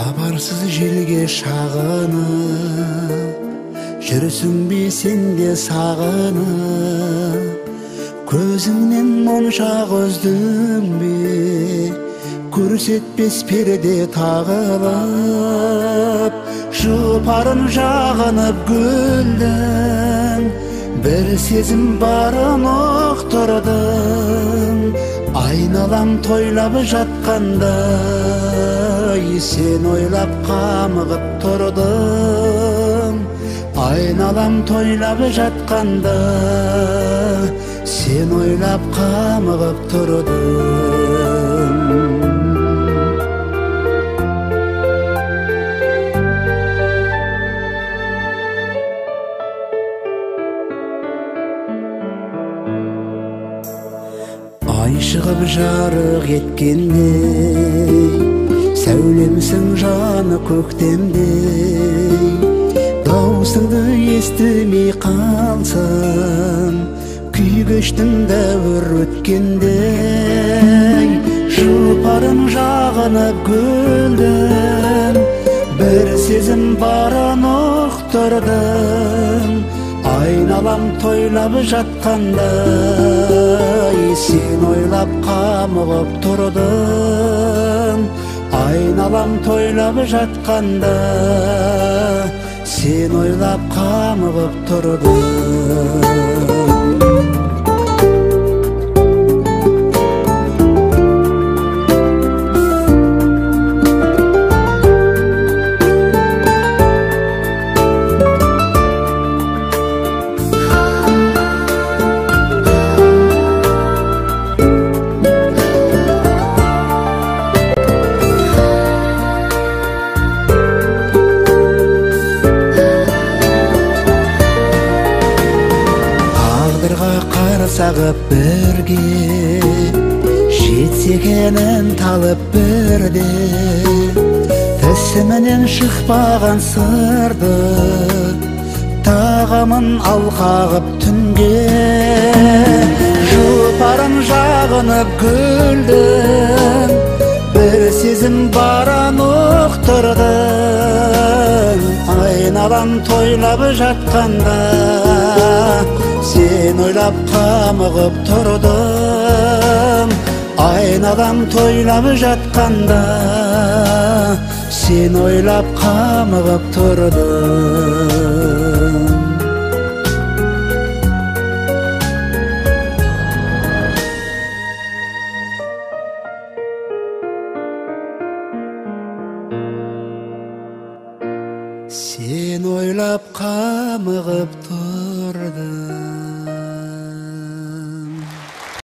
Хабарсыз желге шағынып, жүрсің бе сен де сағынып? Көзіңнен моншақ үздің бе, көрсетпес перде тағылып? Жұпарын жағынып гүлдің, бір сезім барын ұқтырдың. Айналам тойлап жатқандай, сен ойлап қамығып тұрдың. Айналам тойлап жатқанда, сен ойлап қамығып тұрдың. Ай шығып жарық еткендей, сәулемсің жаны көктемдей. Даусыңды естімей қалсам, күй кештім дәуір өткендей. Жұпарын жағынып гүлдің, бір сезім барын ұқтырдың. Айналам тойлап жатқандай, сен ойлап қамығып тұрдың. Айналам тойлап жатқанда, сен ойлап қамығып тұрдың. Қарсағып бірге, жетсе екенін талып бірде. Тісіменен шықпаған сырды, тағамын ал қағып түнге. Жұпарын жағынып гүлдің, бір сезім барын ұқтырдың. Айналам тойлап жатқанда, сен ойлап қамығып тұрдың. Айналам тойлап жатқанда, сен ойлап қамығып тұрдың. Сен ойлап қамығып тұрдың.